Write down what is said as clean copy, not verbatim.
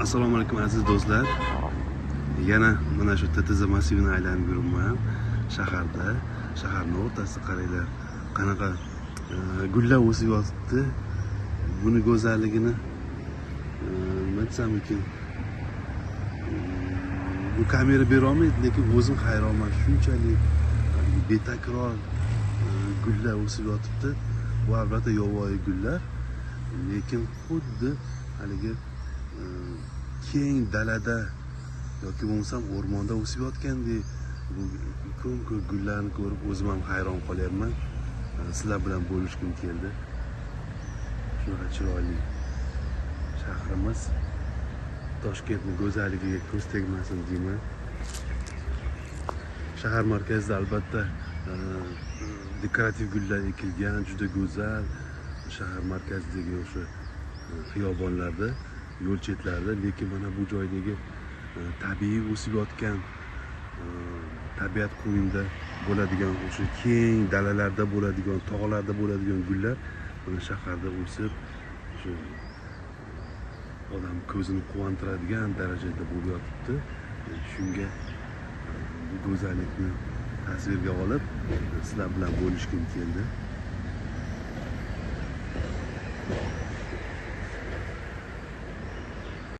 Assalomu alaykum aziz do'stlar. Yana mana shu TTZ massivini aylanib yuribman. Shaharda, shaharning o'rtasida qaranglar, qanaqa gullar o'sib yotibdi. Buni go'zalligini nima desam ekan? Bu kamera bera olmaydi, lekin o'zim hayronman. Shunchalik betakror gullar o'sib yotibdi. Bu albatta yovvoyi gullar, lekin xuddi haligi keng dalada yoki bo'lmasam o'rmonda o'sib yotgandek bu ko'm-ko'k gullarni ko'rib o'zim ham hayron qolyapman. Sizlar bilan bo'lishgim keldi. Shunaqa chiroyli shahrimiz Toshkentning go'zalligiga ko'z tegmasin deyman. Shahar markazida albatta dekorativ gullar ekilgan, juda go'zal shahar markazidagi o'sha xiyobonlarda, yo'l chetlarida, lekin mana bu joydagi tabiiy o'sib yotgan, tabiat qo'ynida bo'ladigan o'sha keng dalalarda bo'ladigan, tog'larda bo'ladigan gullar mana shaharda o'sib, o'sha odam ko'zini quvontiradigan darajada bo'lib yotibdi. Shunga bu go'zallikni tasvirga olib sizlar bilan bo'lishgim keldi.